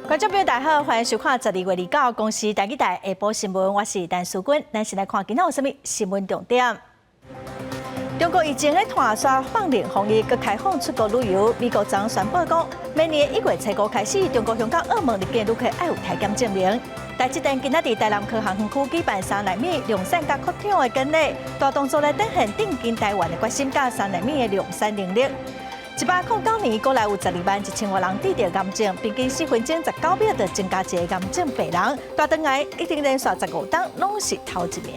觀眾朋友大家好，歡迎收看12月29公視台語台下晡新聞，我是陳淑君。咱先來看今仔有啥物新聞重點。中國疫情咧拖煞放零防疫，閣開放出國旅遊。美國昨宣布講，明年1月初五開始，中國香港、澳門入境旅客愛有體檢證明。台積電今仔佇台南科學園區舉辦三奈米量產佮擴廠的典禮，大動作來展現頂緊台灣的決心佮三奈米的量產能力。109年，國內有12萬1千外人得著癌症，平均4分鐘19秒就增加一个癌症病人。大腸癌已經連續15冬攏是頭一名。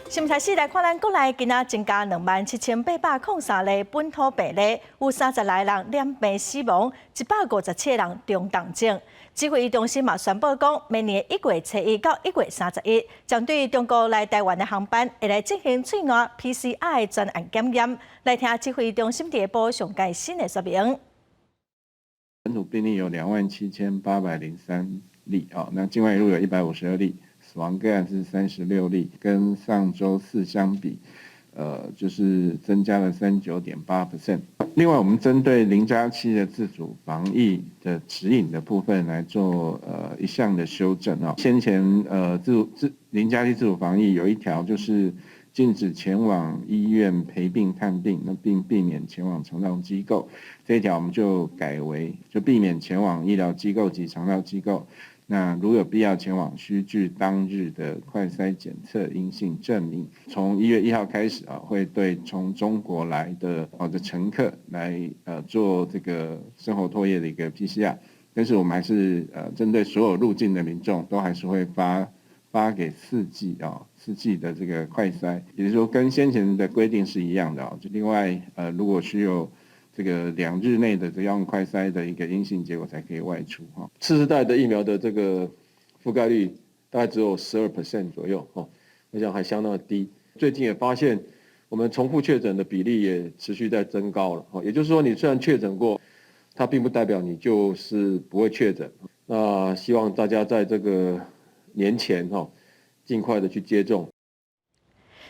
新聞開始來看，咱國內今仔增加27,803例本土病例，有36人染病死亡，157人中重症。指揮中心嘛宣布講，明年1月初一到1月31，針對中國來台灣的航班，會來進行喙瀾 PCR 專案檢驗。來聽指揮中心下晡上蓋新的說明。本土病例有27,803例啊，那境外移入有152例。死亡個案是36例，跟上週四相比，就是增加了39.8%。另外，我們針對0+7的自主防疫的指引的部分來做一項的修正啊。先前自主自零加七自主防疫有一條就是禁止前往醫院陪病探病，那並避免前往長照機構。這一條我們就改為就避免前往醫療機構及長照機構。那如有必要前往，須具當日的快篩檢測陰性證明。從1月1號開始啊，會對從中國來的的乘客來做這個深喉唾液的一個 PCR，但是我們還是針對所有入境的民眾，都還是會發給四劑啊四劑的這個快篩，也就是說跟先前的規定是一樣的啊。就另外如果需要這個2日內的這樣快篩的一個陰性結果才可以外出哈。次世代的疫苗的這個覆蓋率大概只有12% 左右哈，我想還相當的低。最近也發現，我們重複確診的比例也持續在增高了哈。也就是說，你雖然確診過，它並不代表你就是不會確診。那希望大家在這個年前哈，盡快的去接種。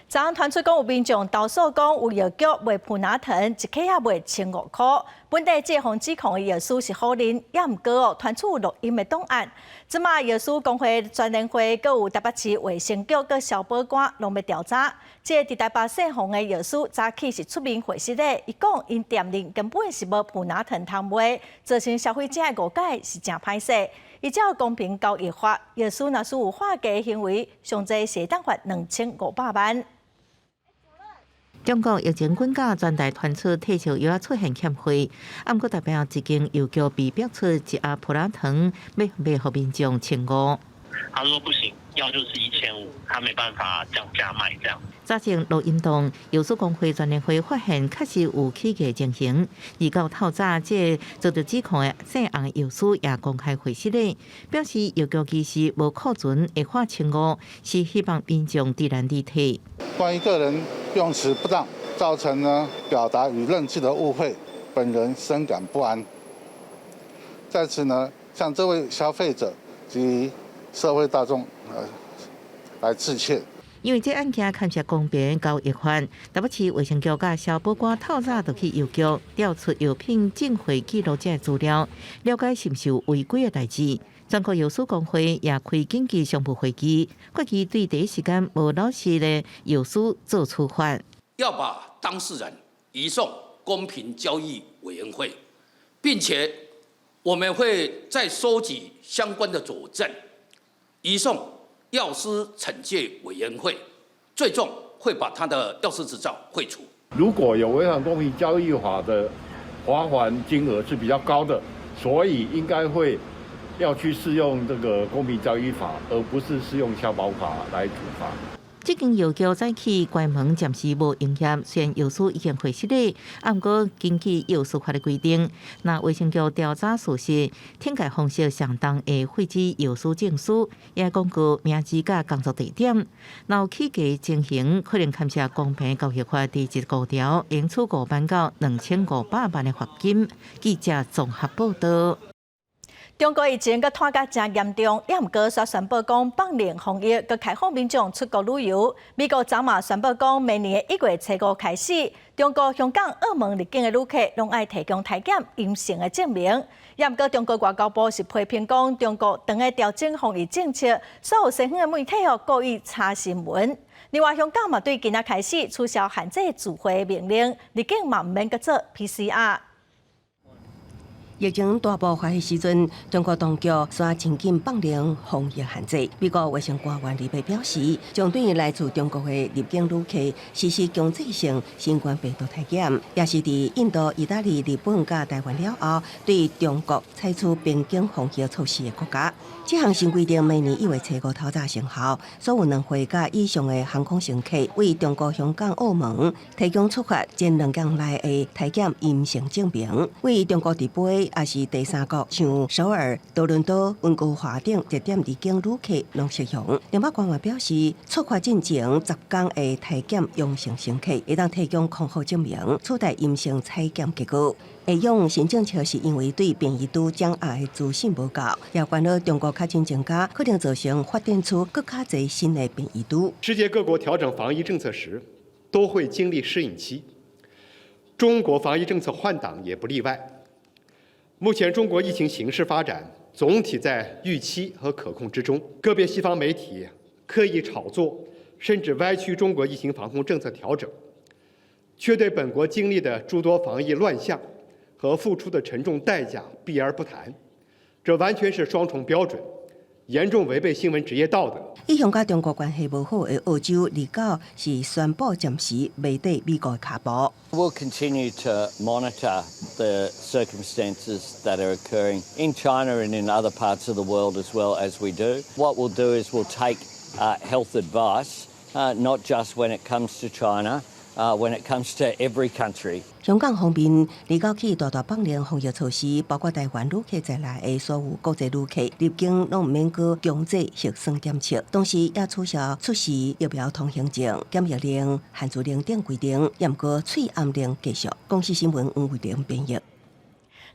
昨昏傳出講有民眾投訴講有藥局賣普拿疼，一克仔賣千五箍。本地這項指控的藥師是否認，也毋過哦，傳出錄音的檔案。這馬藥師公會全聯會，閣有台北市衛生局、閣消保官攏欲調查。這個佇台北姓洪的藥師早起是出面回釋的，伊講𪜶店裡根本是無普拿疼通賣，造成消費者的誤解是誠歹勢。依照公平交易法，藥師若是有劃價行為，上濟是會當罰2500萬。中國疫情滾到全台傳出退燒藥仔出現欠貨，毋過台北一間藥局被逼出一盒普拿疼，欲賣予民眾千五。他說不行，要就是1500，他沒辦法降價賣這樣。早前錄音檔，藥師公會全聯會發現確實有起價情形，而到透早，這個遭著指控的姓洪藥師也公開回釋咧，表示藥局其實無庫存會喊千五，是希望民眾知難而退。關於個人用詞不當，造成呢表達與認知的誤會，本人深感不安。在此呢，向這位消費者及社會大眾來致歉。因為這案件牽涉公平交易法，台北市衛生局佮消保官透早就去藥局調出藥品進貨記錄這資料，了解是毋是有違規的代誌。全國藥師公會也開緊急商務會議，決議對第一時間無老實的藥師做處罰。要把當事人移送公平交易委員會，並且我們會再收集相關的佐證，移送藥師懲戒委員會，最終會把他的藥師執照廢除。如果有違反公平交易法的罰鍰金額是比較高的，所以應該會要去適用這個公平交易法，而不是適用消保法來處罰。這間藥局早起關門，暫時無營業。雖然藥師已經回釋咧，毋過根據藥師法的規定，若衛生局調查屬實，懲戒方式相當會廢止藥師證書，也公告名字佮工作地點。若有起價情形，可能牽涉公平交易法第15條，應處5萬到2500萬的罰金。記者綜合報道。中國疫情閣拖甲誠嚴重，也毋過煞宣布講放零防疫，閣開放民眾出國旅遊。美國昨嘛宣布講，明年1月初五開始，中國香港、澳門入境的旅客攏愛提供體檢陰性的證明。也毋過中國外交部是批評講，中國當咧調整防疫政策，所有西方的媒體哦故意炒新聞。另外，香港嘛對今仔開始取消限制聚會命令，入境嘛毋免閣做 PCR。疫情大爆發的時陣，中國當局煞真緊放寬防疫限制。美國衛生官員禮拜表示，將對來自中國的入境旅客實施強制性新冠病毒體檢，也是佇印度、意大利、日本佮台灣了後，對中國採取邊境防疫措施的國家。這項新規定明年一月初五透早生效，所有2歲佮以上的航空乘客，為中國香港、澳門提供出發前2天內的體檢陰性證明。為中國直飛抑是第三國，像首爾、多倫多、溫哥華等熱點入境旅客攏適用。另外官員表示，出發進前10天的體檢陽性乘客，會當提供康復證明，取代陰性採檢結果。會用新政策是因為對變異株掌握的資訊無夠，也關注中國確診增加，可能造成發展出閣較濟新的變異株。世界各國調整防疫政策時，都會經歷適應期，中國防疫政策換擋也不例外。目前中國疫情形勢發展總體在預期和可控之中，個別西方媒體刻意炒作，甚至歪曲中國疫情防控政策調整，卻對本國經歷的諸多防疫亂象和付出的沉重代價避而不談，這完全是雙重標準，嚴重違背新聞職業道德。一向佮中國關係無好的澳洲，二九是宣布暫時袂綴美國的跤步。 We'll continue to monitor the circumstances that are occurring in China and in other parts of the world as well as we do. What we'll do is we'll take health advice, not just when it comes to China, when it comes to every country. 香港方面，二九起大大放寬防疫措施，包括台灣旅客在內的所有國際旅客入境攏毋免閣強制核酸檢測，同時也取消出示疫苗通行證、檢疫令、限聚令等規定，毋過喙罨令繼續。公視新聞黃慧玲編譯。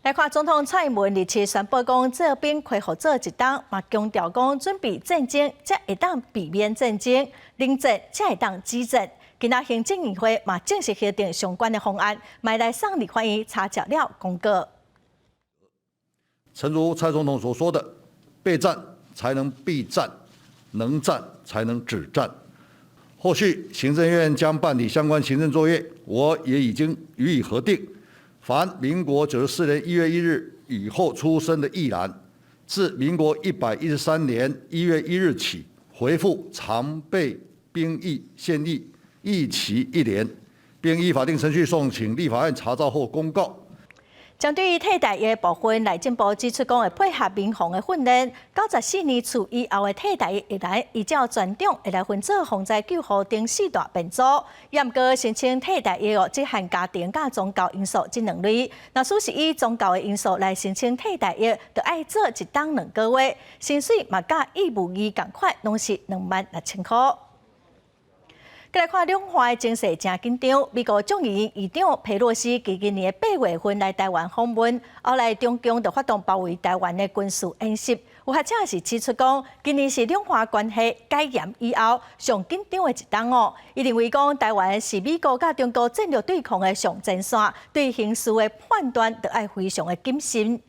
來看總統蔡英文日前宣布講，做兵恢復做一冬，嘛強調講準備戰爭，才會當避免戰爭；冷戰才會當止戰。今仔行政院會嘛正式核定相關的方案，嘛來送立法院查照了公告。誠如蔡總統所說的，備戰才能避戰，能戰才能止戰。後續行政院將辦理相關行政作業，我也已經予以核定。凡民國94年1月1日以後出生的役男，自民國113年1月1日起，恢復常備兵役現役，役期一年，並依法定程序送請立法院查照後公告。針對替代役的部分，內政部指出講會配合民防的訓練。94年次以後的替代役役男，依照專長會來分做防災救護等四大編組。也毋過申請替代役哦，只限家庭佮宗教因素這兩類。若屬是以宗教的因素來申請替代役，就愛做一冬兩個月，薪水嘛佮義務役仝款，攏是26,000箍。閣來看兩岸的情勢誠緊張，美國眾議院議長佩洛西今年8月份來台灣訪問，後來中共就發動包圍台灣的軍事演習。有學者是指出講，今年是兩岸關係解嚴以後上緊張的一冬哦。伊認為講，台灣是美國佮中國戰略對抗的上前線，對形勢的判斷著愛非常的謹慎。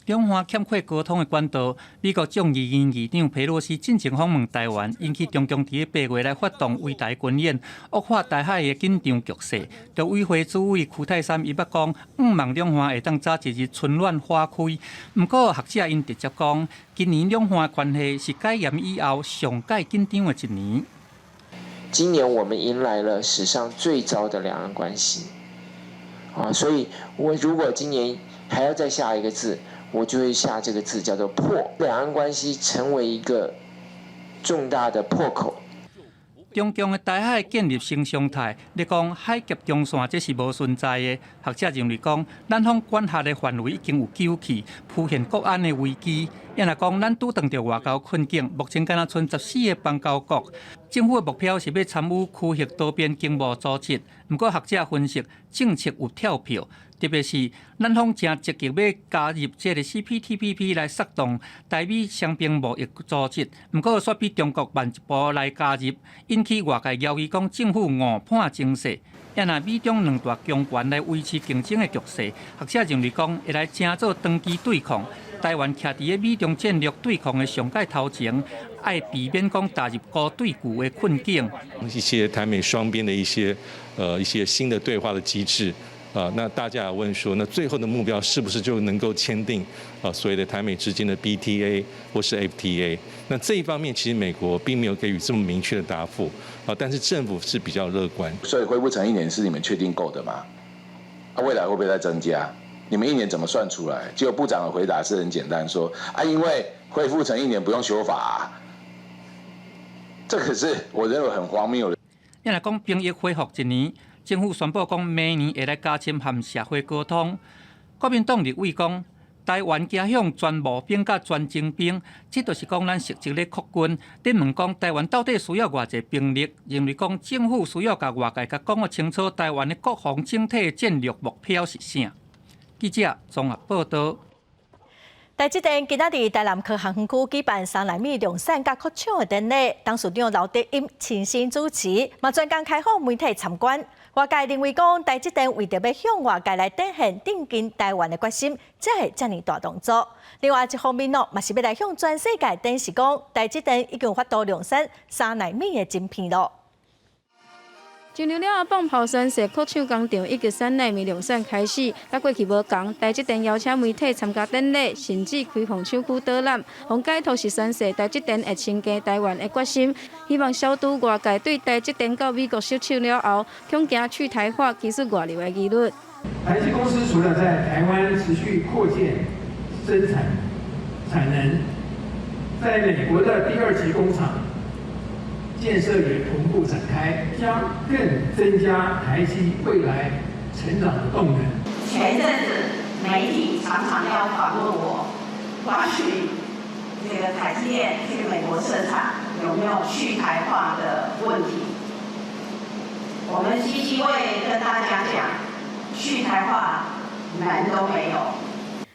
兩岸欠缺溝通的管道，美國眾議院議長佩洛西進前訪問台灣，引起中共佇八月來發動圍台軍演，惡化台海的緊張局勢。陸委會主委邱太三伊捌講，向望兩岸會當早一日春暖花開。毋過學者𪜶直接講，今年兩岸關係是解嚴以後上蓋緊張的一年。今年我們迎來了史上最糟的兩岸關係，啊，所以我如果今年還要再下一個字，我就會下這個字叫做破，兩岸關係成為一個重大的破口。中共的台海建立新常態，你講海峽中線這是無存在的。學者認為講，咱方管轄的範圍已經有糾去，浮現國安的危機。抑若講，咱拄當著外交困境，目前敢若賰14個邦交國。政府的目標是欲參與區域多邊經貿組織，毋過學者分析，政策有跳票。特別是咱方誠積極欲加入這个 CPTPP 來策動台美雙邊貿易組織，毋過煞比中國慢一步來加入，引起外界懷疑講政府誤判情勢。也若美中兩大強權來維持競爭的局勢，學者認為講會來成做長期對抗。台灣徛佇咧美中戰略對抗的上蓋頭前，愛避免講踏入孤對孤的困境。一些台美雙邊的一些新的對話的機制，啊，那大家也問說，那最後的目標是不是就能夠簽訂啊所謂的台美之間的 BTA 或是 FTA？那這一方面其實美國並沒有給予這麼明確的答覆，啊，但是政府是比較樂觀。所以恢復成一年是你們確定夠的嗎？啊，未來會不會再增加？你們一年怎麼算出來？結果部長的回答是很簡單，說啊，因為恢復成一年不用修法啊。這可是我認為很荒謬的。也若講兵役恢復一年，政府宣布講明年會來加深和社會溝通。國民黨立委講，台灣走向全募兵佮全徵兵，這就是講咱實質咧擴軍。咧問講台灣到底需要偌濟兵力？認為講政府需要共外界共講予清楚，台灣的國防整體戰略目標是啥？記者綜合報道。台積電今仔日台南科學園區舉辦3奈米量產佮擴廠的典禮，董事長劉德音親身主持，嘛專工開放媒體參觀。外界認為講，台積電為著欲向外界來展現挺進台灣的決心，才會遮爾大動作。另外一方面咯，嘛是欲來向全世界展示講，台積電已經有法度量產3奈米的晶片咯。上了了後，放炮宣示擴廠工廠以及3奈米量產開始，佮過去無仝，台積電邀請媒體參加典禮，甚至開放廠區導覽，予解讀是宣示台積電會深耕台灣的決心，希望消除外界對台積電到美國設廠了後，恐驚去台化技術外流的疑慮。台積公司除了在台灣持續擴建生產產能，在美國的第二期工廠建設也同步展開，將更增加台積未來成長的動能。前陣子媒體常常要訪問我，關於這個台積電去美國設廠有沒有去台化的問題。我們基金會跟大家講，去台化門都沒有。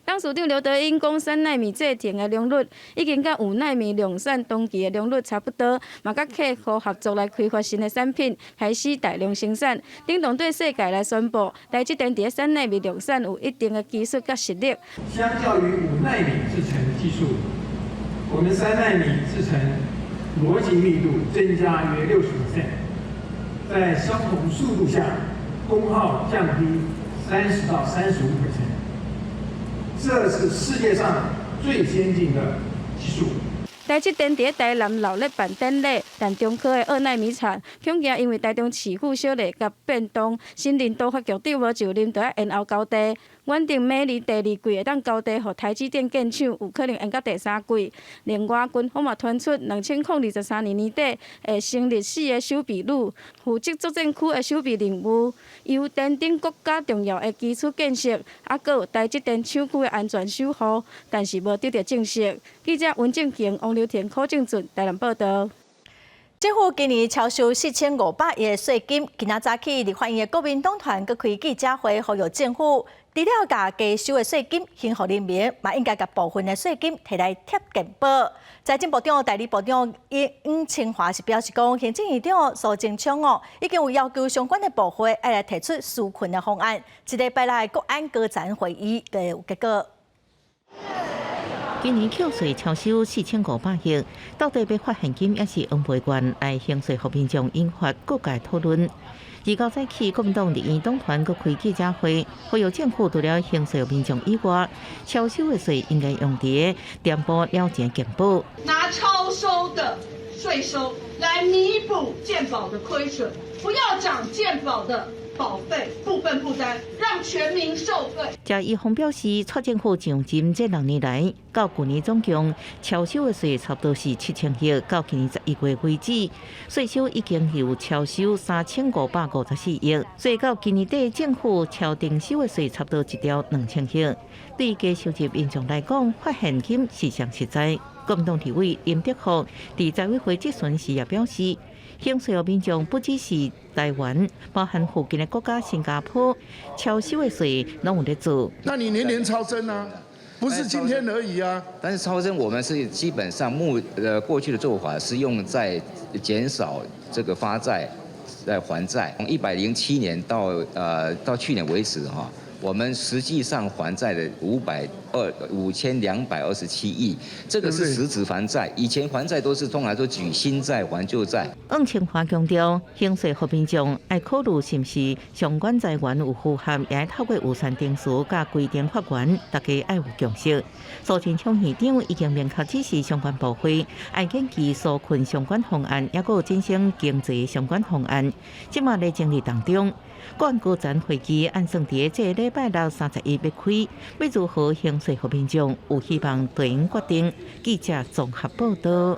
董事長劉德音講，3奈米製程的良率已經佮5奈米量產當期的良率差不多，嘛佮客戶合作來開發新的產品，開始大量生產。頂動對世界來宣布，台積電佇3奈米量產有一定的技術佮實力。相較於5奈米製程技術，我們3奈米製程邏輯密度增加約60%，在相同速度下，功耗降低30到35%。這是世界上最先進的技術。台積電佇台南鬧熱辦典禮，但中科的2奈米廠恐驚因為台中市府小禮佮變動，新任都發局長無就任，就愛延後交地。原定明年第二季會當交地予台積電建廠，有可能延到第三季。另外，軍方嘛傳出2023年年底會成立四个守備旅，負責作戰區的守備任務，油田等國家重要的基礎建設，猶閣有台積電廠區的安全守護，但是無得到證實。記者溫正強、王劉田、柯正俊台南報道。政府今年超收4500億的稅金，今仔早起立法院的國民黨團閣開記者會，呼籲政府除了共加收的稅金還予人民，嘛應該共部分的稅金提來貼健保。財政部長代理部長黃清華是表示講，行政院長蘇貞昌哦，已經有要求相關的部會愛來提出紓困的方案。這禮拜六的國安高層會議就有結果。今年扣稅超收4500億，到底欲發現金抑是用賠券來還稅予民眾，引發各界討論。29早起，國民黨立院黨團閣開記者會，呼籲政府除了還稅予民眾以外，超收的稅應該用佇填補了錢健保。拿超收的稅收來彌補健保的虧損，不要漲健保的保費部分負擔，讓全民受惠。謝宜豐表示，蔡政府上任這6年來，到舊年總共超收的稅差不多是7000億，到今年11月為止，稅收已經有超收3554億，所以到今年底政府超徵收的稅差不多1兆2000億。對低收入民眾來講，發現金是上實在。國民黨立委林德福佇財委會質詢時也表示，還稅予民眾不只是台灣，包含附近的國家新加坡，超收的稅攏有咧做。那你年年超徵啊？不是今天而已啊。但是超徵我們是基本上過去的做法是用在減少這個發債。在還債。從107年到去年為止哈，我們實際上還債的5227億，這個是實質還債。以前還債都是通常都舉新債還舊債。黃清華強調，刑訴予民眾愛考慮是毋是相關財源有符合，也愛透過預算程序佮規定法源，大家愛有共識。蘇貞昌院長已經明確指示相關部會，愛研究紓困相關方案，抑閣有振興經濟相關方案，這馬咧整理當中。國安高層會議按算佇這個禮拜六31欲開，欲如何刑訴予民眾，有希望對應決定。記者綜合報道。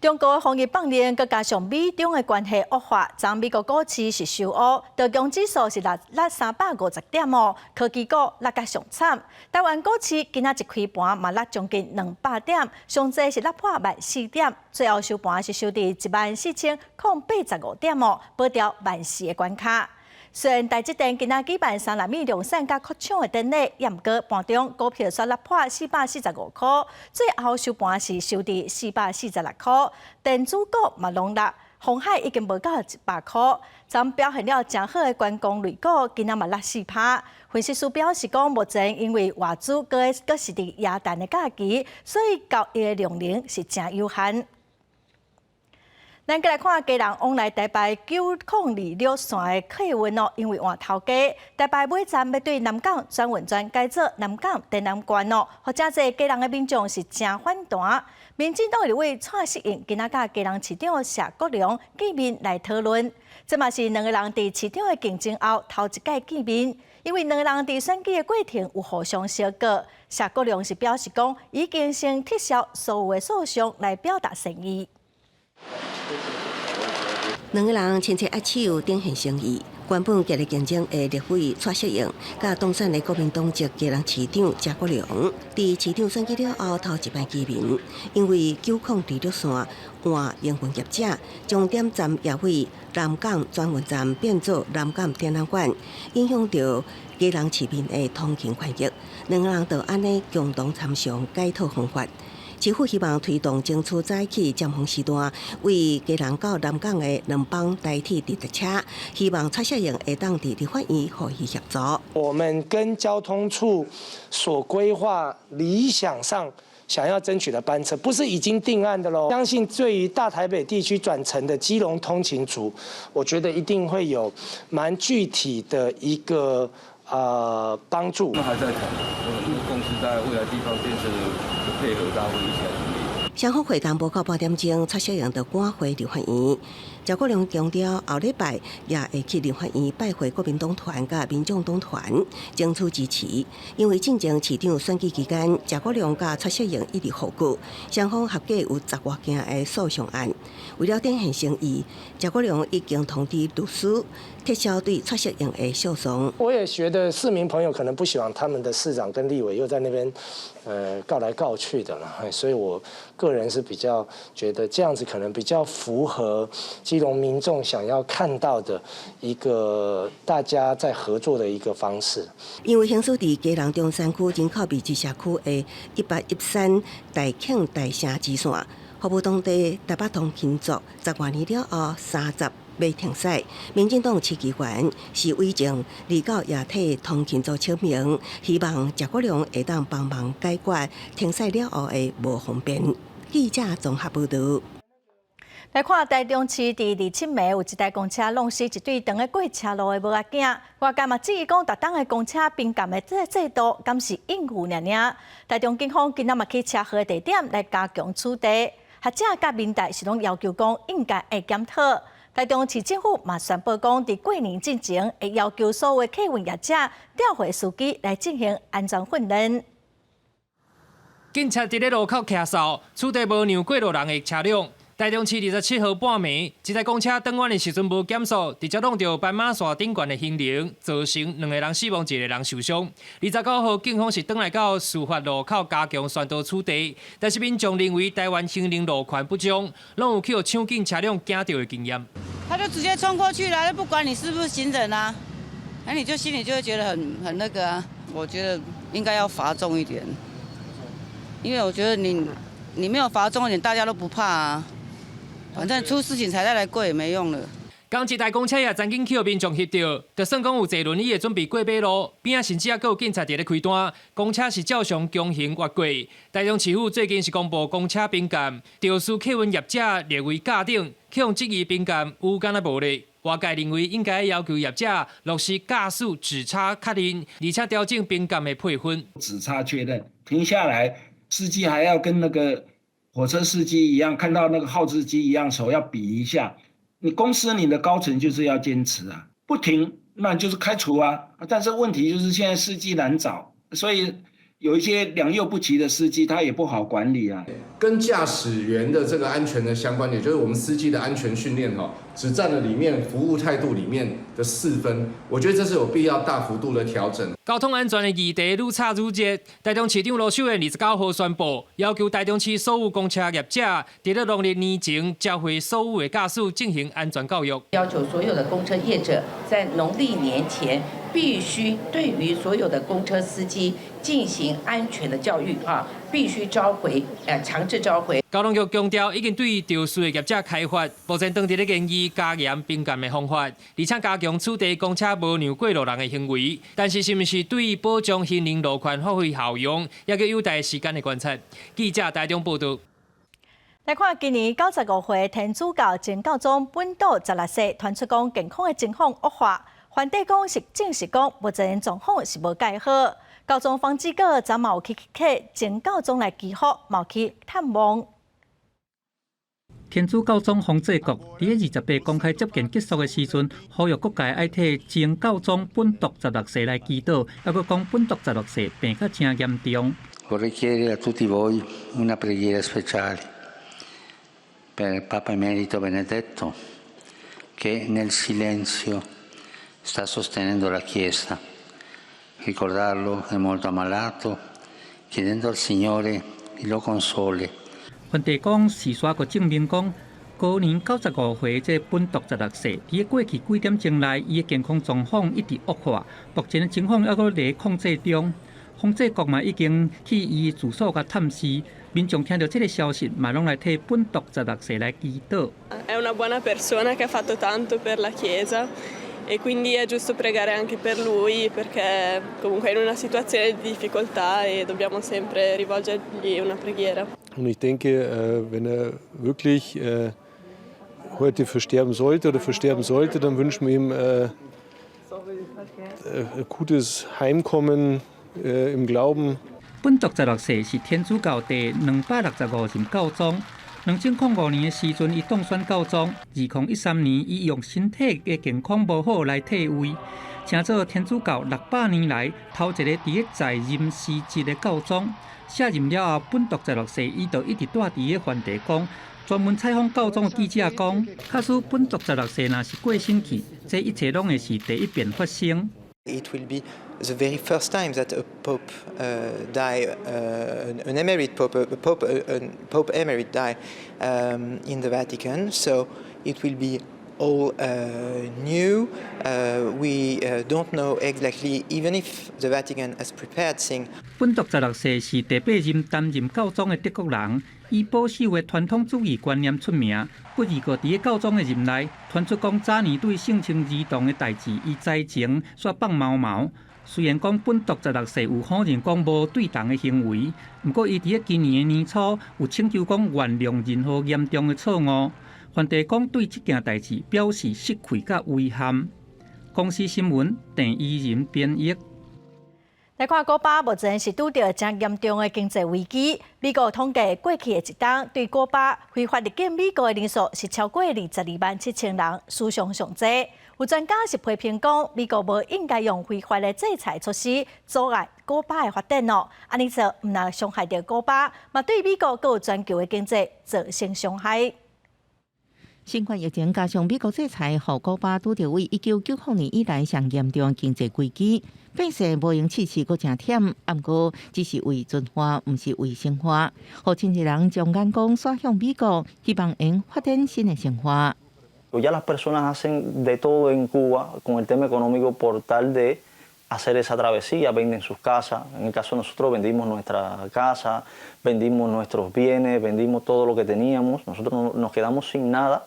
中國防疫放令，閣加上美中的關係惡化，昨美國股市是收烏，道瓊指數是落350點哦，科技股落甲上慘。台灣股市今仔一開盤嘛落將近200點，上濟是落破14,000點，最後收盤是收佇14,085點哦，保牢14,000的關卡。雖然台積電今仔舉辦三納米量產佮擴廠的典禮，也毋過盤中股票煞落破445塊，最後收盤是收佇446塊。電子股嘛攏落，鴻海已經無到100塊。昨表現了誠好的觀光類股，今仔嘛落4趴。分析師表示講，目前因為外資閣是佇耶誕的假期，所以交易的量能是誠有限。咱閣來看基隆往來台北902線的客運哦，因為換頭家，台北尾站欲對南港轉運站改做南港展覽館哦，予誠濟基隆的民眾是誠反彈。民進黨立委蔡適應今仔佮基隆市長謝國樑見面來討論，這嘛是兩个人佇市長的競爭後頭一擺見面，因為兩个人佇選舉的過程有互相相告。謝國樑是表示講，已經先撤銷所有的訴訟來表達誠意。兩个人親切握手，展現誠意。原本激烈競爭的立委蔡適應，佮當選的國民黨籍基隆市長謝國樑，佇市長選舉了後頭一擺見面，因為902線換營運業者，終點站也位南港轉運站變做南港展覽館，影響著基隆市民的通勤權益。兩个人就按呢共同參詳解套方法。市府希望推動爭取早起尖峰時段，為基隆到南港的兩班台鐵直達車，希望蔡適應會當佇立法院予伊協助。我們跟交通處所規劃理想上想要爭取的班車，不是已經定案的咯。相信對於大台北地區轉乘的基隆通勤族，我覺得一定會有蠻具體的一個幫助。那還在談，因為公司在未來地方建設的配合，大家會一起來努力。雙方會談無夠半點鐘，蔡適應就趕回立法院。謝國樑強調，後禮拜也會去立法院拜會國民黨團佮民眾黨團，爭取支持。因為進前市長選舉期間，謝國樑佮蔡適應一直互告，雙方合計有十外件的訴訟案。為了展現誠意，謝國樑已經通知律師撤銷對蔡適應的訴訟。我也覺得市民朋友可能不喜歡他們的市長跟立委又在那邊，告來告去的啦，所以我個人是比較覺得這樣子可能比較符合基隆民眾想要看到的一個大家在合作的一個方式。因為行駛佇基隆中山區人口密集社區的1813大慶大城支線，服務當地台北通勤族十外年了後，三十欲停駛。民進黨市議員施偉正29也替通勤族請命，希望謝國樑會當幫忙解決停駛了後的無方便。記者綜合報導。來看台中市佇27暝有一台公車挵死一對當咧過車路的母仔囝，外界嘛質疑講，逐冬的公車評鑑的這制度，敢是應付爾爾？台中警方今仔嘛去車禍的地點來加強取締，學者佮民代是攏要求講應該會檢討。台中市政府嘛宣布講，佇過年進前會要求所有客運業者調回司機來進行安全訓練。警察佇咧路口徛哨，取締無讓過路人的車輛。台中市27號半暝，一台公車轉彎的時陣無減速，直接挵著斑馬線頂懸的行人，造成兩個人死亡，一個人受傷。29號，警方是轉來到事發路口加強宣導取締，但是民眾認為台灣行人路權不彰，攏有去予搶警車輛驚著的經驗。他就直接衝過去了，不管你是不是行人啊，那你就心裡就會覺得很那個啊。我覺得應該要罰重一點，因為我覺得你沒有罰重一點，大家都不怕啊。反正出事情才再來跪也沒用了。仝一台公車也曾經去予民眾翕著，就算講有坐輪椅的準備過馬路，邊仔甚至猶閣有警察佇咧開單，公車是照常強行越過。台中市府最近是公布公車評鑑，肇事客運業者列為甲等，去予質疑評鑑有敢若無咧。外界認為應該要求業者落實駕駛指差確認，而且調整評鑑的配分。指差確認，停下來，司機還要跟那個火車司機一樣，看到那個號誌機一樣，手要比一下。你公司你的高層就是要堅持啊，不停那就是開除啊。但是問題就是現在司機難找，所以有一些良莠不齊的司機，他也不好管理啊。跟駕駛員的這個安全的相關，也就是我們司機的安全訓練哈，只佔了裡面服務態度裡面的4分，我覺得這是有必要大幅度的調整。交通安全的議題愈炒愈熱，台中市長盧秀燕29號宣布，要求台中市所有公車業者，佇咧農曆年前召回所有的駕駛進行安全教育。要求所有的公車業者在農曆年前必須對於所有的公車司機進行安全的教育啊，必須召回，強制召回。交通局強調，已經對肇事的業者開罰，目前當佇咧研議加嚴評鑑的方法，而且加強取締公車無讓過路人的行為。但是，是毋是對保障行人路權發揮效用，猶閣有待時間的觀察。記者台中報道。來看今年95歲天主教前教宗本篤十六世傳出講健康的情況惡化，梵蒂岡是證實講目前狀況是無蓋好。教宗方濟各昨嘛有去替前教宗來祈福，嘛去探望。天主教宗方濟各佇28公開接見結束的時陣，呼籲各界愛替前教宗本篤十六世來祈禱，猶閣講本篤十六世病甲誠嚴重。 Vorrei chiedere a tutti voi una preghiera speciale per il Papa Emerito Benedetto, che nel silenzio sta sostenendo la Chiesa. Ricordarlo è molto ammalato, chiedendo al Signore lo consoli. 梵蒂岡事煞閣證明講，高年95歲這本篤十六世，佇過去幾點鐘內，伊的健康狀況一直惡化，目前的情況猶閣佇控制中。方濟各嘛已經去伊住所共探視，民眾聽著這个消息，嘛攏來替本篤十六世來祈禱。 È una buona persona che ha fatto tanto per la Chiesa e quindi è giusto pregare anche per lui perché comunque è in una situazione di difficoltà e dobbiamo sempre rivolgergli una preghiera. Und ich denke, wenn er wirklich heute versterben sollte oder versterben sollte, dann wünschen wir ihm ein gutes Heimkommen im Glauben. 本篤十六世是天主教第265任教宗。2005年的時陣，伊當選教宗。2013年，伊用身體的健康無好來退位，成做天主教600年來頭一個佇咧在任辭職的教宗。卸任了後，本篤十六世伊就一直蹛佇咧梵蒂岡。專門採訪教宗的記者講，假使本篤十六世若是過身去，這一切攏會是第一遍發生。 It will be the very first time that a pope die, an emerite pope, a pope emerite die in the Vatican. So it will be all new. We don't know exactly, even if the Vatican has prepared things. 本篤十六世是第八任擔任教宗的德國人，以保守的傳統主義觀念出名。不而過佇咧教宗的任內，傳出講早年對性侵兒童的代誌，伊知情煞放毛毛。雖然講本篤十六世有否認講無對同的行為，毋過伊佇咧今年的年初有請求講原諒任何嚴重的錯誤。梵蒂岡對這件代誌表示失愧佮遺憾。公視新聞鄭怡仁編譯。來看古巴目前是拄著誠嚴重的經濟危機。美國統計過去的一冬，對古巴非法入境美國的人數是超過22萬7千人，史上上濟。有專家是批評講，美國無應該用非法的制裁措施阻礙古巴的發展哦，按呢做毋但傷害著古巴，嘛對美國閣有全球的經濟造成傷害。新冠疫情加上美國制裁，予古巴拄著對1990年以來上嚴重經濟危機。百姓無閒試試閣誠忝，毋過只是為存活，毋是為生活。予真濟人將眼光轉向美國，希望會發展新的生活。 Ya las personas hacen de todo en Cuba con el tema económico por tal de hacer esa travesía, venden sus casas. En el caso de nosotros vendimos nuestra casa, vendimos nuestros bienes, vendimos todo lo que teníamos. Nosotros nos quedamos sin nada.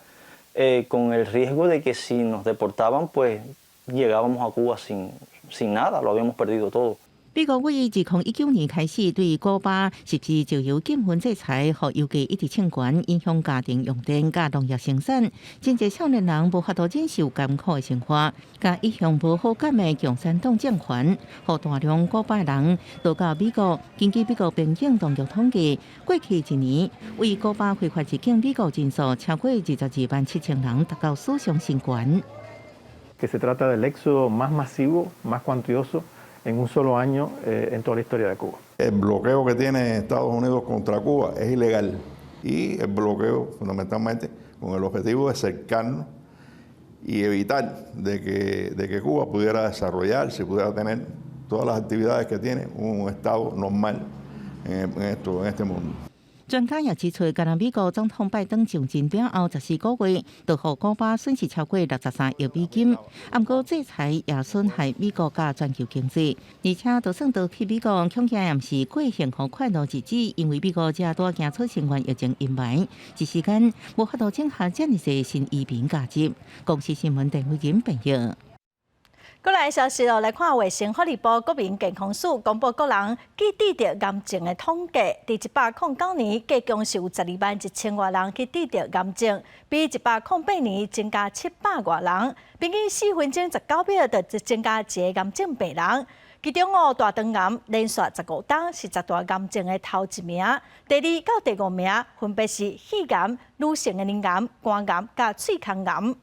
Con el riesgo de que si nos deportaban, pues llegábamos a Cuba sin nada, lo habíamos perdido todo. 美國對2019年開始對古巴實施石油禁運制裁，予油價一直衝懸，影響家庭用電佮農業生產。真濟少年人無法度忍受艱苦的生活，佮一向無好感的共產黨政權，予大量古巴人逃到美國。根據美國邊境當局統計，過去一年對古巴非法入境美國人數超過22萬7千人，達到史上新高。 Que se trata del éxodo más masivo, más cuantioso en un solo año en toda la historia de Cuba. El bloqueo que tiene Estados Unidos contra Cuba es ilegal y el bloqueo fundamentalmente con el objetivo de cercarnos y evitar de que Cuba pudiera desarrollarse, pudiera tener todas las actividades que tiene un Estado normal en este mundo. 專家也指出，干焦美國總統拜登上任了後14個月，就予古巴損失超過63億美金。毋過制裁也損害美國佮全球經濟，而且就算逃去美國，恐驚也毋是過幸福快樂日子，因為美國這拄驚出新冠疫情陰霾，一時間無法度整合遮爾濟新移民加入。公視新聞鄧慧金編譯。過來消息哦，來看衛生福利部國民健康署公布國人去得著癌症的統計，佇109年，計共是有12萬1千外人去得著癌症，比108年增加700外人，平均4分鐘19秒就增加一个癌症病人。其中哦，大腸癌連續15冬是十大癌症的頭一名，第二到第五名分別是肺癌、女性的乳癌、肝癌佮喙腔癌。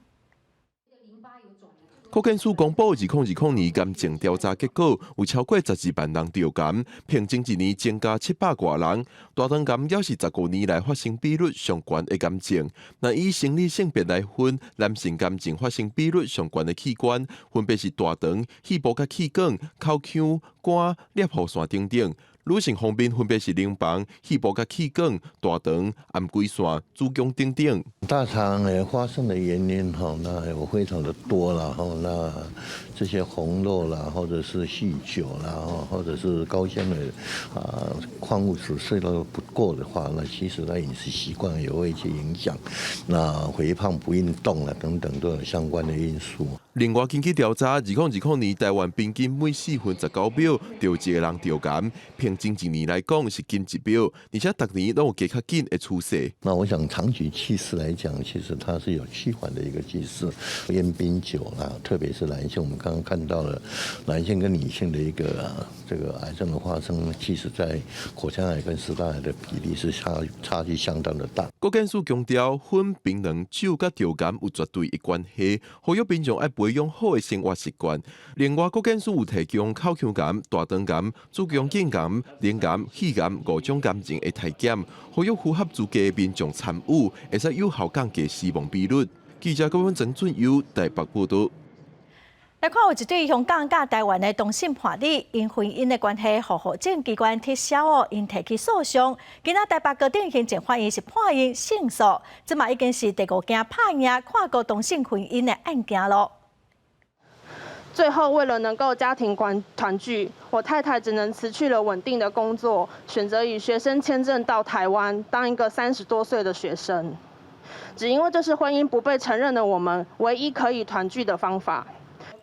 國健署公布2020年癌症調查結果，有超過12萬人著癌，平均一年增加700外人。大腸癌猶是15年來發生比率上懸的癌症。若以生理性別來分，男性癌症發生比率上懸的器官，分別是大腸、肺部佮氣管、口腔、肝、攝護腺等等。女性方面分別是乳房、肺部佮氣管、大腸、頷頸腺、子宮等等。大腸癌發生的原因哈，那有非常的多了哈，那這些紅肉啦，或者是酗酒啦，或者是高纖維啊礦物質攝入不夠的話，那其實他飲食習慣也會去影響。那肥胖、不運動啦等等都有相關的因素。另外，根據調查，2020年台灣平均每4分19秒就有一個人著癌，平均一年來講是減1秒，而且逐年攏有加較緊的趨勢。那我想長期趨勢來講，其實它是有趨緩的一個趨勢。菸檳酒啦，特別是男性，我們剛剛看到了男性跟女性的一個這個癌症的發生，其實在口腔癌跟食道癌的比例是差距相當的大。國健署強調，薰、檳榔、酒佮著癌有絕對的關係，呼籲民眾愛培養好的生活習慣。另外，國健署有提供口腔癌、大腸癌、子宮頸癌、乳癌、肺癌五種癌症的篩檢，呼籲符合資格的民眾參與，會使有效降低死亡比率。記者郭文曾俊優台北報道。來看有一對香港佮台灣的同性伴侶，因婚姻的關係，予戶政機關撤銷哦，𪜶提起訴訟。今仔台北高等行政法院是判𪜶勝訴，這嘛已經是第五件拍贏跨國同性婚姻的案件囉。最後，為了能夠家庭團聚，我太太只能辭去了穩定的工作，選擇以學生簽證到台灣當一個30多歲的學生。只因為這是婚姻不被承認的我們唯一可以團聚的方法。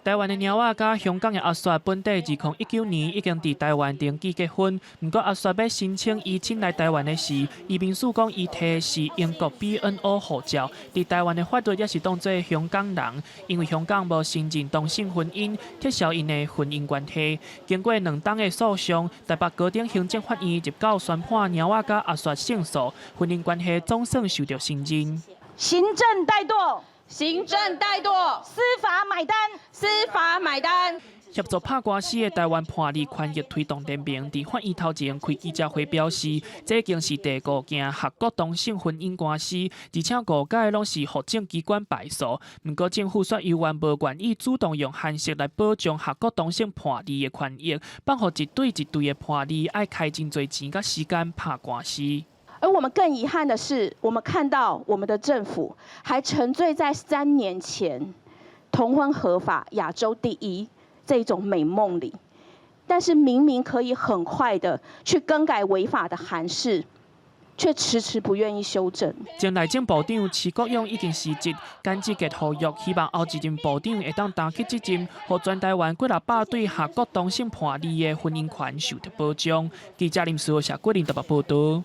台灣的貓仔佮香港的阿雪本底2019年已經佇台灣登記結婚，毋過阿雪欲申請移親來台灣的時，移民署講伊提的是英國 BNO 護照，佇台灣的法律也是當做香港人，因為香港無承認同性婚姻，撤銷𪜶的婚姻關係。經過2冬的訴訟，台北高等行政法院日九宣判貓仔佮阿雪勝訴，婚姻關係總算受著承認。行政怠惰。行政怠惰，司法買單，司法買單。協助拍官司的台灣伴侶權益推動聯盟佇法院頭前開記者會表示，這已經是第五件笏國同性婚姻官司，而且五屆攏是戶政機關敗訴。毋過政府卻猶原無願意主動用函釋來保障笏國同性伴侶的權益，放予一對一對的伴侶愛開真濟錢佮時間拍官司。而我們更遺憾的是，我們看到我們的政府還沉醉在3年前同婚合法、亞洲第一這種美夢裡，但是明明可以很快的去更改違法的函釋，卻遲遲不願意修正。前內政部長徐國勇已經辭職，簡志傑呼籲，希望後一任部長會當擔起責任，予全台灣幾若百對合國同性伴侶的婚姻權受到保障。記者林思豪、謝桂林台北報導。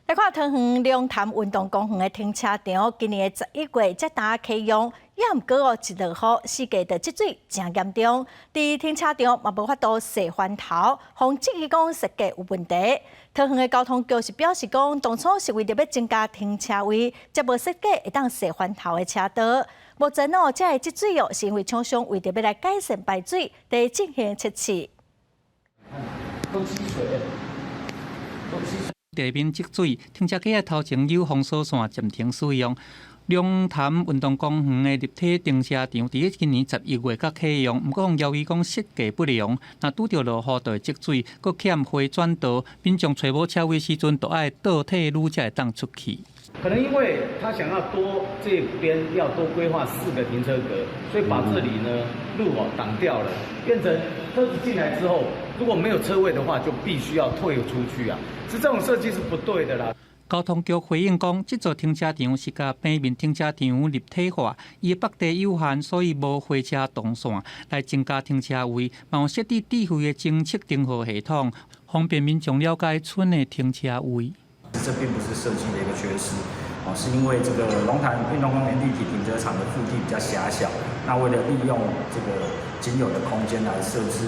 來看桃園龍潭運動公園的停車場，今年的11月才剛啟用，也毋過哦，一落雨，四界就積水誠嚴重。佇停車場嘛無法度踅翻頭，予質疑講設計有問題。桃園的交通局是表示講，當初是為著欲增加停車位，才無設計會當踅翻頭的車道。目前哦，這个積水哦，是因為廠商為著欲來改善排水，佇進行測試。都積水，都積水。地面積水，停車格仔頭前有封鎖線暫停使用。龍潭運動公園的立體停車場，佇今年11月才啟用，毋過予懷疑講設計不良，若拄著落雨就會積水，閣欠迴轉道，民眾揣無車位時陣，就愛倒退嚕才會當出去。可能因為他想要多這邊要多規劃四個停車格，所以把這裡呢路哦擋掉了，變成車子進來之後，如果沒有車位的話，就必須要退出去啊。是這種設計是不對的啦。交通局回應講，這座停車場是共平面停車場立體化，伊的腹地有限，所以無火車動線來增加停車位，嘛有設置智慧的偵測燈號系統，方便民眾了解村的停車位。這並不是設計的一個缺失，哦，是因為這個龍潭運動公園立體停車場的腹地比較狹小，那為了利用這個僅有的空間來設置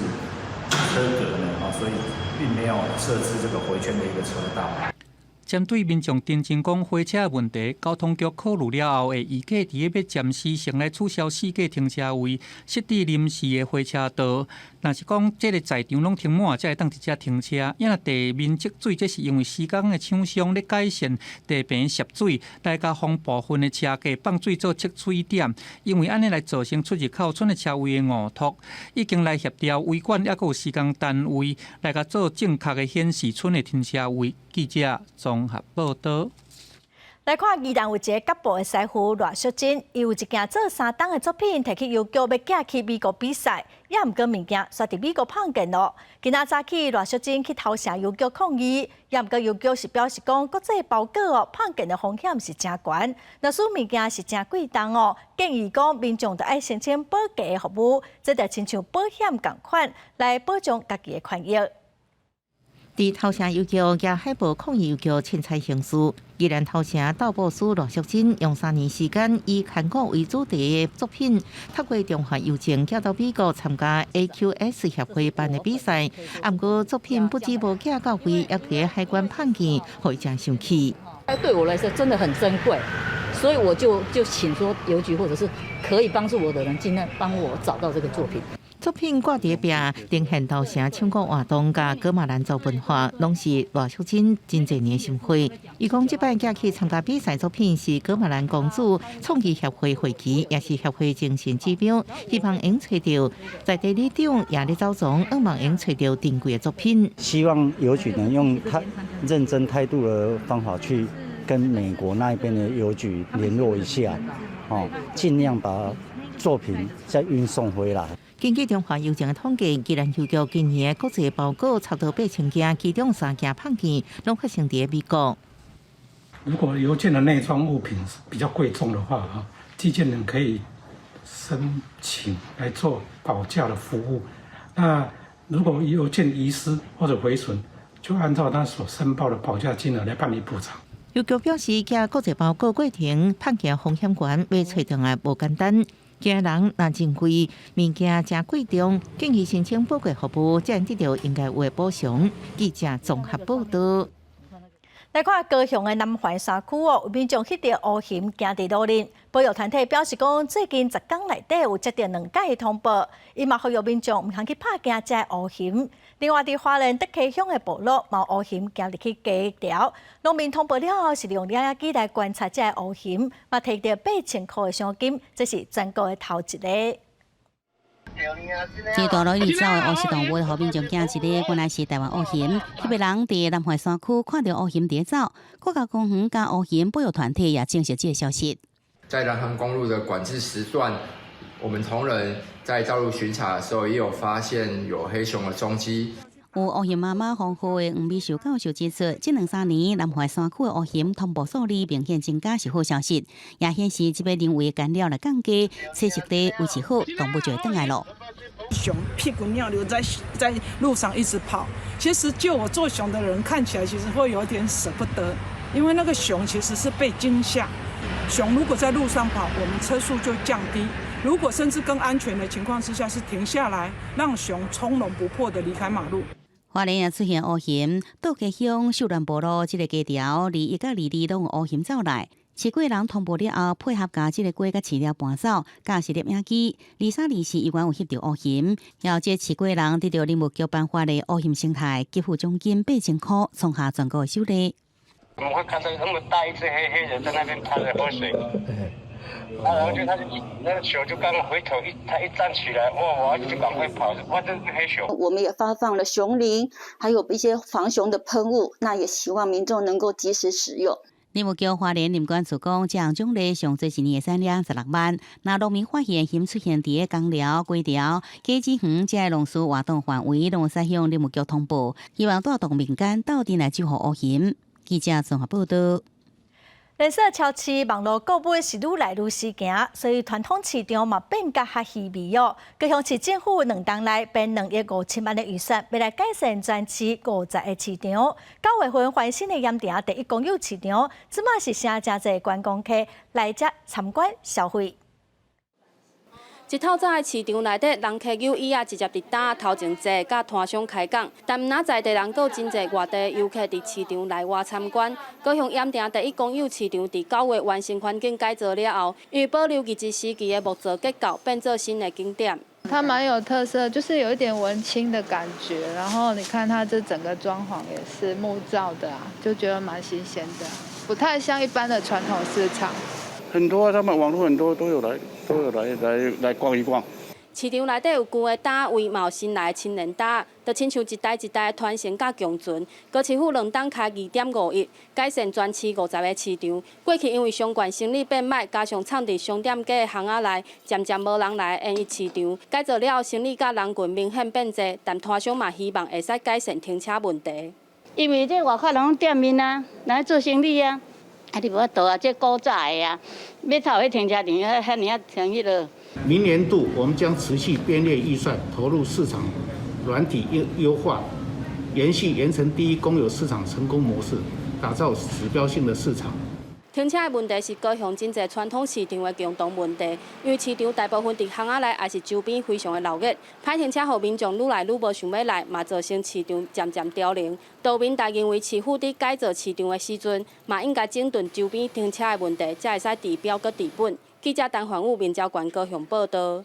車格呢，哦，所以並沒有設置這個迴圈的一個車道。針對民眾擔心講火車的問題，交通局考慮了後，會預計佇咧欲暫時性來取消四個停車位，設置臨時的火車道。若是講這个在場攏停滿，才會當直接停車。抑若地面積水，這是因為施工的廠商咧改善地坪涉水，來共封部分的車格放水做測水點。因為按呢來造成出入口村的車位的誤托，已經來協調維管，抑閣有施工單位來共做正確的顯示村的停車位。記者綜合報導。來看宜蘭有一个甲部的師傅賴淑珍，伊有一件做三冬的作品，提去郵局欲寄去美國比賽，也毋過物件煞佇美國麭見囉。今仔早起賴淑珍去頭城郵局抗議，也毋過郵局是表示講國際包裹哦，麭見的風險是誠懸，若使物件是誠貴重哦，建議講民眾著愛申請保價的服務，這就親像保險仝款，來保障家己的權益。佇頭城郵局舉海報抗議郵局凊彩行事，宜蘭頭城斗布師賴淑珍用3年時間以牽古為主題的作品，透過中華郵政寄到美國參加 AQS 協會辦的比賽，毋過作品不止無寄到位，也佇海關麭見，予伊誠生氣。對我來說真的很珍貴，所以我就請說郵局或者是可以幫助我的人，盡量幫我找到這個作品。作品掛佇壁，呈現頭城唱歌活動佮噶瑪蘭族文化，攏是賴淑珍真濟年心血。伊講這擺寄去參加比賽作品是噶瑪蘭公主創意協會會旗，也是協會精神指標，希望會揣著在地里長也咧走總，向望會揣著珍貴的作品。希望郵局能用態認真態度的方法去跟美國那邊的郵局聯絡一下，哦，盡量把作品再運送回來。根據中華郵政的統計，宜蘭郵局今年的國際包裹差不多8000件，其中三件麭見，攏發生佇美國。如果郵件的內裝物品比較貴重的話，啊，寄件人可以申請來做保價的服務。那如果郵件遺失或者毀損，就按照他所申報的保價金額來辦理補償。郵局表示，寄國際包裹過程麭見風險懸，欲揣轉來無簡單。驚人若真貴，物件誠貴重，建議申請保價服務，才會得著應該有的補償。記者綜合報導。來看高雄的南環山區哦，有民眾翕著烏熊行佇路面，保育團體表示講，最近10工內底有接著兩擺的通報，伊嘛呼籲民眾毋通去拍驚這烏熊。另外，佇花蓮竹溪鄉的部落，嘛有烏熊行入去雞牢，農民通報了後，是利用攝影機來觀察這烏熊，嘛提著8000箍的賞金，這是全國的頭一个。這大路一直走的烏色動物，予民眾驚一个，原來是台灣烏熊。彼个人佇南環山區看著烏熊佇走，國家公園佮烏熊保育團體也證實這个消息。在南橫公路的管制時段，我們同仁在道路巡查的時候，也有發現有黑熊的蹤跡。有烏熊媽媽封號的黃美秀教授指出，這兩三年南回山區的烏熊通報數字明顯增加是好消息，也顯示這擺人為干擾來降低，棲息地維持好，動物就會轉來囉。熊屁滾尿流在路上一直跑，其實就我做熊的人看起來，其實會有點捨不得，因為那個熊其實是被驚嚇。熊如果在路上跑，我們車速就降低；如果甚至更安全的情況之下，是停下來，讓熊從容不迫地離開馬路。花蓮也出現烏熊，道家鄉秀巒部落這個雞條，21佮22攏有烏熊走來。飼雞人通報了後，配合共這個雞佮飼料搬走，架設攝影機。23、24依然有翕著烏熊。後這飼雞人得著林務局頒發的烏熊生態給付獎金8000箍，創下全國首例。我們會看到那麼大一隻黑黑的在那邊趴著喝水，啊，然後就他就一那個熊就剛回頭一，他一站起來，哇，我就趕快跑，哇，這是黑熊。我們也發放了熊鈴，還有一些防熊的噴霧，那也希望民眾能夠及時使用。林務局花蓮林管處講，這項獎勵上濟一年會使領16萬。若農民發現熊出現佇个工寮、雞寮、果子園這个農事活動範圍，攏會使向林務局通報，希望帶動民間鬥陣來守護烏熊。記者綜合報道。連鎖超市網路購物是愈來愈時行，所以傳統市場嘛變甲較稀微哦。高雄市政府兩冬來編2億5千萬的預算，欲來改善全市50個市場。9月份翻新的鹽埕第一公有市場，這馬是誠誠濟觀光客來遮參觀消費。一透早的市場內底，人客有椅仔直接佇擔頭前坐，佮攤商開講。但毋但在地人，閣有真濟外地遊客佇市場內外參觀。高雄鹽埕第一公有市場佇9月完成環境改造了後，因為保留日治時期的木造結構，變做新的景點。它蠻有特色，就是有一點文青的感覺。然後你看它這整個裝潢也是木造的啊，就覺得蠻新鮮的，不太像一般的傳統市場。很多啊，他們網絡很多都有來，都有來來來逛一逛。市場內底有舊的擔位，嘛有新來的青年擔，就親像一代一代的傳承佮共存。高市府兩冬開2.5億，改善全市50個市場。過去因為商圈生理變歹，加上藏佇商店街的巷仔內，漸漸無人來演藝市場。改造了後，生理佮人群明顯變濟，但攤商嘛希望會使改善停車問題。因為這外口攏店面啊，來做生理啊。啊，你無法度啊！這古早的啊，欲透彼停車場，遐遐爾仔停彼落。明年度我們將持續編列預算，投入市場軟體優優化，延續鹽埕第一公有市場成功模式，打造指標性的市場。停車的問題是高雄真濟傳統市場的共同問題，因為市場大部分佇巷仔內，抑是周邊非常的鬧熱，歹停車予民眾愈來愈無想欲來，嘛造成市場漸漸凋零。杜明達認為，市府佇改造市場的時陣，嘛應該整頓周邊停車的問題，才會使治標閣治本。記者陳環武、民交縣高雄報導。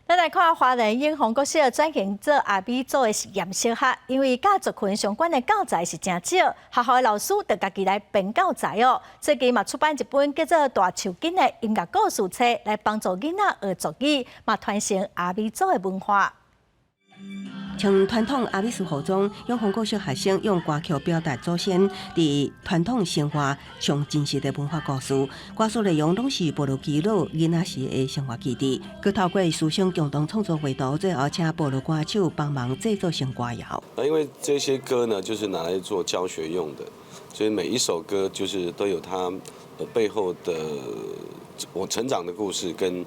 咱來看花蓮永豐國小轉型做阿美族的實驗小學，因為佮族群相關的教材是誠少，學校的老師就家己來編教材哦。最近嘛出版一本叫做《大樹根》的音樂故事冊，來幫助囡仔學族語，嘛傳承阿美族的文化。穿傳統阿美族服裝，永豐國小學生用歌曲表達祖先佇傳統生活上真實的文化故事。歌詞內容攏是部落耆老囡仔時的生活記憶。閣透過師生共同創作繪圖，最後請部落歌手幫忙製作成歌謠。那因為這些歌呢，就是拿來做教學用的，所以每一首歌就是都有它背後的我成長的故事跟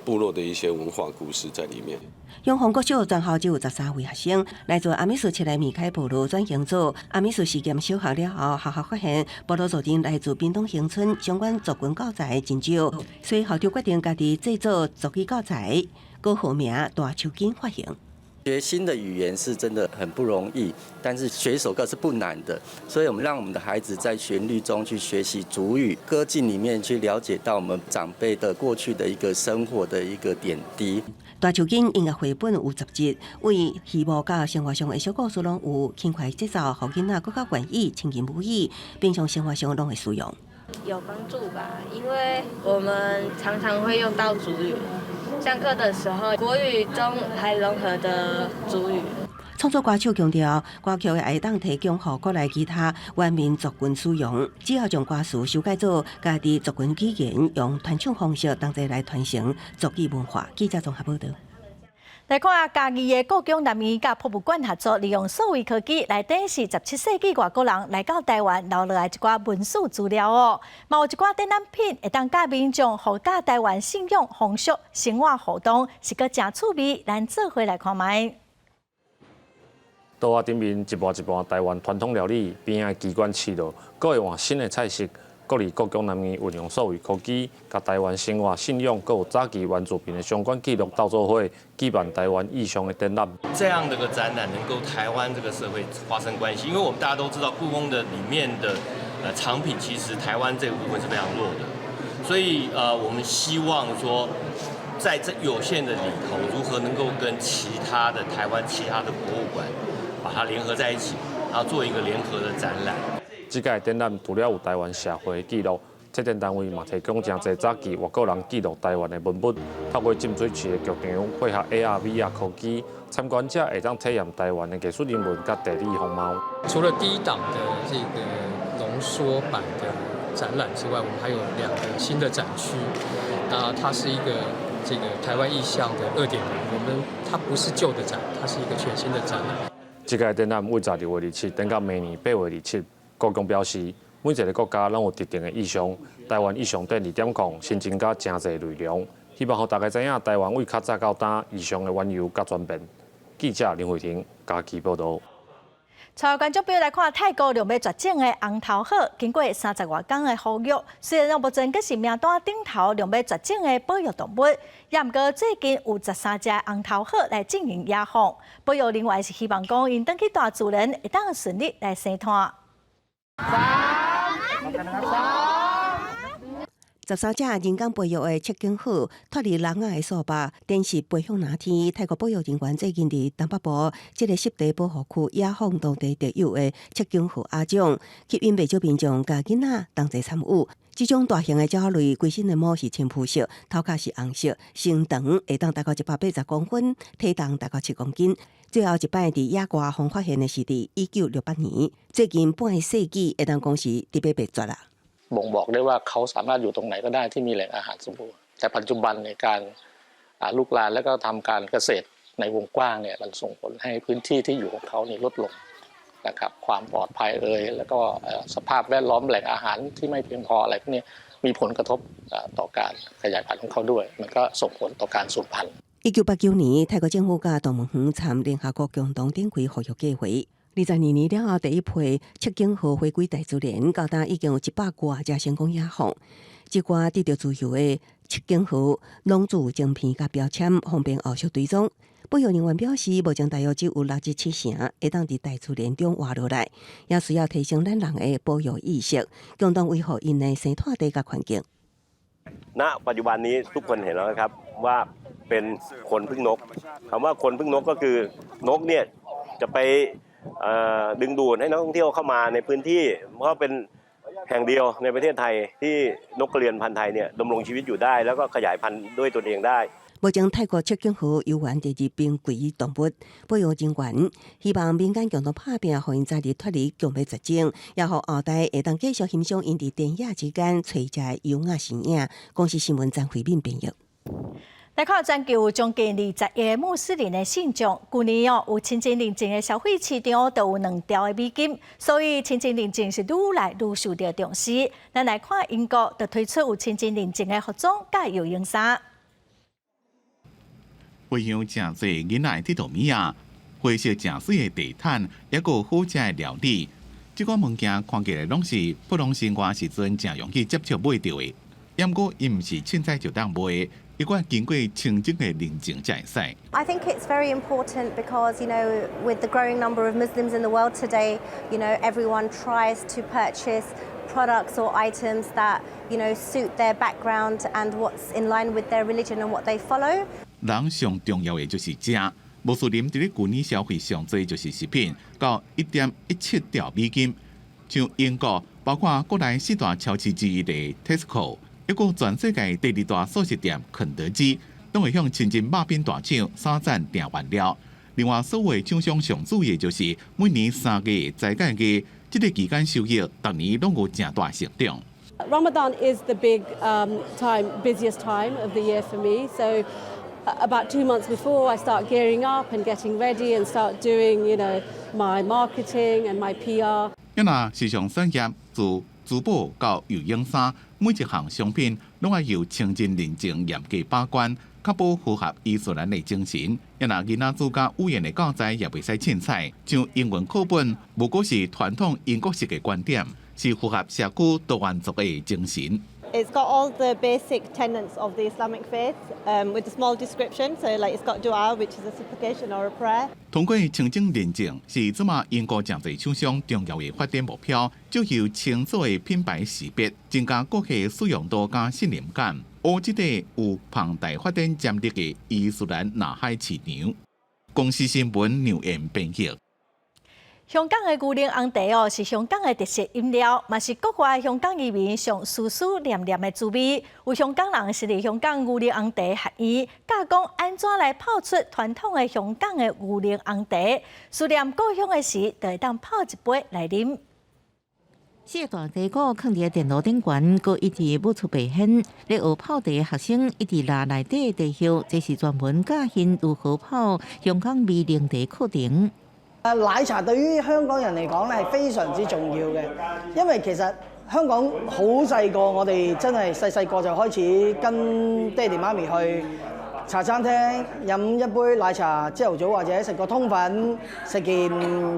部落的一些文化故事在裡面。永豐國小全校只有13位學生，來自阿美族七個米開部落轉型做阿美族實驗小學了後，學校發現部落族人來自屏東恆春，相關族群教材真少，所以校長決定家己製作族語教材，閣號名大樹根發行。學新的語言是真的很不容易，但是學一首歌是不難的，所以我們讓我們的孩子在旋律中去學習族語，歌境裡面去了解到我們長輩的過去的一個生活的一個點滴。大樹根音樂繪本有10集，為戲幕佮生活上的小故事攏有輕快節奏，予囡仔閣較願意親近母語，平常生活上攏會使用。有幫助吧，因為我們常常會用到族語，上課的時候國語中還融合的族語。創作歌手強調，歌曲會當提供予國內其他原民族群使用，只要將歌詞修改做家己族群語言，用傳唱方式同齊來傳承族語文化。記者綜合報導。來看嘉義的故宮南院佮博物館合作，利用數位科技來展示17世紀外國人來到台灣留落來一寡文史資料哦。嘛有一寡展覽品會當佮民眾予佮台灣信仰風俗生活互動，是閣誠趣味。咱做伙來看覓。桌仔頂面一盤一盤台灣傳統料理，邊仔機關試落，閣會換新的菜式。國立故宮南院運用數位科技，佮台灣生活信仰，閣有早期原住民的相關記錄鬥做伙，舉辦台灣意象的展覽。這樣的個展覽能夠台灣這個社會發生關係，因為我們大家都知道故宮的裡面的藏品，其實台灣這個部分是非常弱的，所以我們希望說，在這有限的裡頭，如何能夠跟其他的台灣其他的博物館把它聯合在一起，然後做一個聯合的展覽。這屆展覽除了有台灣社會記錄，策展單位嘛提供誠濟早期外國人記錄台灣的文物，透過浸水池的劇場配合 AR、VR 科技，參觀者會當體驗台灣的藝術人文佮地理風貌。除了第一檔的這個濃縮版的展覽之外，我們還有兩個新的展區。那它是一個這個台灣意象的2.0，我們它不是舊的展，它是一個全新的展覽。這屆展覽為12月27展到明年8月27。故宮表示，每一個國家攏有特定的意象，台灣意象展2.0新增加誠濟內容，希望予大家知影台灣為較早到今意象的緣由佮轉變。記者林慧婷嘉義報導。帶觀眾朋友來看泰國量欲絕種的紅頭鶴，經過30外工的撫育，雖然目前閣是名單頂頭量欲絕種的保育動物，也毋過最近有13隻紅頭鶴來進行野放，保育人員是希望講𪜶轉去大自然會當順利來生湠。三、13隻人工培育的赤頸鶴脫離籠仔的束縛，展示飛向藍天。泰國保育人員最近佇東北部這个濕地保護區野放當地特有的赤頸鶴亞種，吸引袂少民眾佮囡仔同齊參與。這種大型的鳥類，規身的毛是深膚色，頭殼是紅色，身長會當達到180公分，體重達到7公斤。最後一擺佇野外予發現的是佇1968年，最近半个世紀會當講是佇欲滅絕啦。 บ่งบอกได้ว่าเขาสามารถอยู่ตรงไหนก็ได้ที่มีแหล่งอาหารสมบูรณ์แต่ปัจจุบันในการลุกลานและก็ทำการเกษตรในวงกว้างเนี่ยมันส่งผลให้พื้นที่ที่อยู่ของเขานี่ลดลงนะครับความปลอดภัยเอ่ยแล้วก็สภาพแวดล้อมแหล่งอาหารที่ไม่เพียงพออะไรพวกนี้มีผลกระทบต่อการขยายพันธุ์ของเขาด้วย มันก็ส่งผลต่อการสูญพันธุ์ 1989年，泰國政府佮動物園參聯合國共同展開復育計劃。22年了後，第一批赤頸鶴回歸大自然，到今已經有100外隻成功野放。這寡得著自由的赤頸鶴，攏總有晶片佮標籤，方便後續追蹤。保育人員表示，目前大約只有六至七成會當佇大自然中活落來，也需要提升咱人的保育意識，共同維護𪜶的生態地佮環境。 ณปัจจุบันนี้ทุกคนเห็นแล้วนะครับว่าเป็นคนพึ่งนกคำว่าคนพึ่งนกก็คือนกเนี่ยจะไปดึงดูดให้นักท่องเที่ยวเข้ามาในพื้นที่เพราะเป็นแห่งเดียวในประเทศไทยที่นกกระเรียนพันธุ์ไทยเนี่ยดำรงชีวิตอยู่ได้แล้วก็ขยายพันธุ์ด้วยตนเองได้ 目前泰國赤頸鶴猶原列入瀕危動物，保育人員希望民間共同拍拚，予𪜶早日脫離強欲絕種，也予後代會當繼續欣賞𪜶佇田野之間揣食的優雅身影。公視新聞張惠敏編譯。來看全球將近20億穆斯林的信眾，舊年哦有清真認證的消費市場就有2兆的美金，所以清真認證是愈來愈受著重視。咱來看英國就推出有清真認證的服裝佮游泳衫。回鄉誠濟囡仔佚佗物仔，花色誠媠的地毯，抑閣有好食的料理，這款物件看起來攏是普通生活時陣誠容易接觸買著的。毋過，伊毋是凊彩就當賣，伊閣經過清真的認證才會使。 I think it's very important because with the growing number of Muslims in the world today, everyone tries to purchase products or items that suit their background and what's in line with their religion and what they follow. 人上重要的就是食，穆斯林佇咧舊年消費上濟就是食品，到1.17兆美金。像英國，包括國內四大超市之一的 Tesco，抑閣全世界第二大速食店肯德基，攏會向清真肉品大廠下單訂原料。另外，所有廠商上注意的就是每年3月齋戒月，這个期間收益，逐年攏有誠大成長。 Ramadan is the big time, busiest time of the year for me. So About 2 months before, I start gearing up and getting ready and start doing my marketing and my PR. 啊若時尚產業自珠寶到游泳衫，每一項商品攏愛由清真認證嚴格把關，確保符合伊斯蘭的精神。啊若囡仔主教語言的教材也袂使凊彩，像英文課本，無閣是傳統英國式的觀點，是符合社區多元族的精神。 It's got all the basic tenets of the Islamic faith with a small description. So, like, it's got dua, which is a supplication or a prayer. 通過清真認證是這馬英國誠濟廠商重要的發展目標，就有清楚的品牌識別，增加顧客使用度佮信任感。學這個有龐大發展潛力的伊斯蘭藍海市場。公視新聞劉燕編譯。香港的牛奶紅茶哦，是香港的特色飲料，嘛是國外香港移民上思思念念的滋味。有香港人是佇香港牛奶紅茶學院教講按怎來泡出傳統的香港的牛奶紅茶，思念故鄉的時，就會當泡一杯來啉。四個大茶壺囥佇電爐頂懸，閣一直冒出白煙。咧學泡茶的學生一直拿內底茶葉，這是專門教𪜶如何泡香港味濃茶課程。奶茶對於香港人嚟講咧係非常之重要嘅，因為其實香港好細個，我哋真係細細個就開始跟爹哋媽咪去茶餐廳飲一杯奶茶，朝頭早或者食個通粉，食件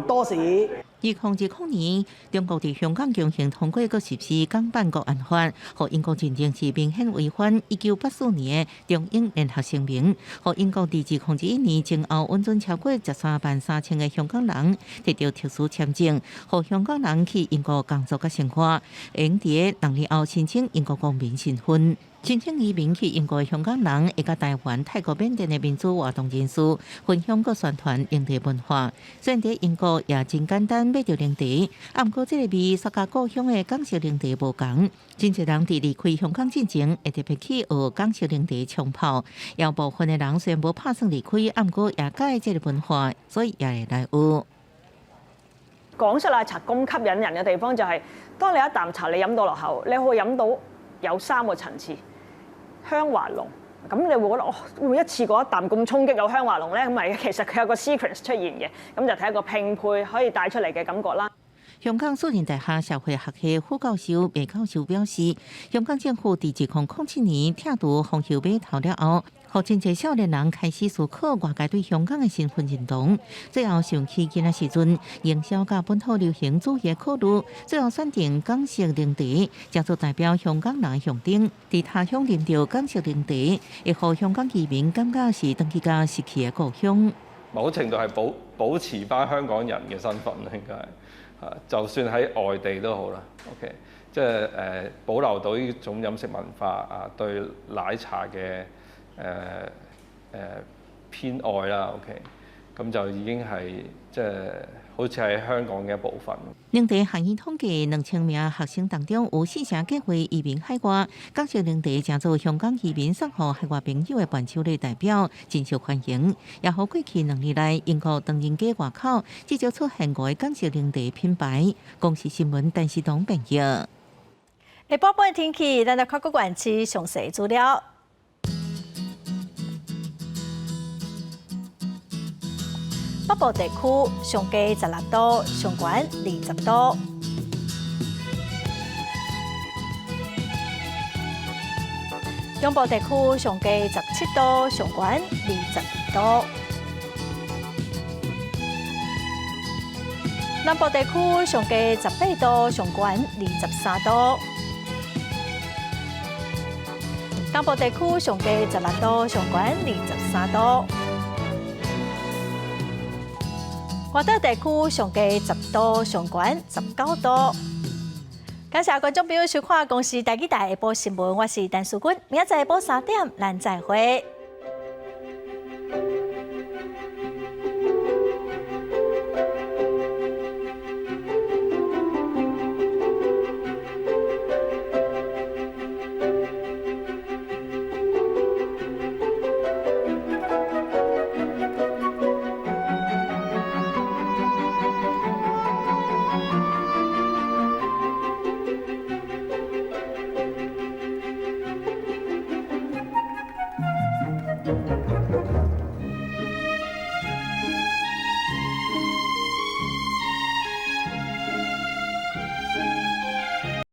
多士。2020年，中國佇香港強行通過閣實施港版國安法，予英國認定是明顯違反1984年的中英聯合聲明，予英國佇2021年前後允准超過13萬3千个香港人得著特殊簽證，予香港人去英國工作佮生活，會用佇6年後申請英國公民身份。申請移民去英國的香港人，會佮台灣、泰國、緬甸的民主活動人士分享閣宣傳奶茶文化。雖然佇英國也真簡單買著奶茶，啊，毋過這個味煞佮故鄉的港式奶茶無仝。真濟人佇離開香港進前，會特別去學港式奶茶沖泡。有部分的人雖然無拍算離開，啊，毋過也佮意這個文化，所以也會來學。港式奶茶咁吸引人嘅地方就係，當你一啖茶你飲到落口，你會飲到有三個層次。香滑濃，咁你會覺得哦，會唔會一次過一啖咁衝擊有香滑濃咧？咁咪其實佢有個 sequence 出現嘅，咁就睇一個拼配可以帶出嚟嘅感覺啦。香港樹仁大學社會學系副教授麥教授表示，香港政府佇2007年拆除風油碼頭了後，予真濟少年人開始思考外界對香港的身份認同。最後想起囡仔時陣，營銷佮本土流行主義的考慮，最後選定港式奶茶，當做代表香港人的象徵。佇他鄉啉著港式奶茶，會予香港移民感覺是轉去到失去的故鄉。某程度係保持翻香港人嘅身份應該係。就算喺外地都好啦，OK，即係保留到呢種飲食文化啊，對奶茶嘅偏愛啦，OK，咁就已經係即係好似係香港嘅一部分。奶茶學院統計，2000名學生當中有四成計劃移民海外。港式奶茶成做香港移民送予海外朋友的伴手禮代表，真受歡迎。也予過去2年來，英國唐人街外口至少出現五個港式奶茶品牌。公視新聞陳世東編譯。下晡半天氣，咱來看各縣市詳細資料。北部地區上低16度，上懸20度。中部地區上低17度，上懸22度。南部地區上低18度，上懸23度。東部地區上低16度，上懸23度。外島地區上低10度，上懸19度。感謝觀眾朋友收看《公視台語台》下晡新聞，我是陳淑君，明仔載下晡3點，咱再會。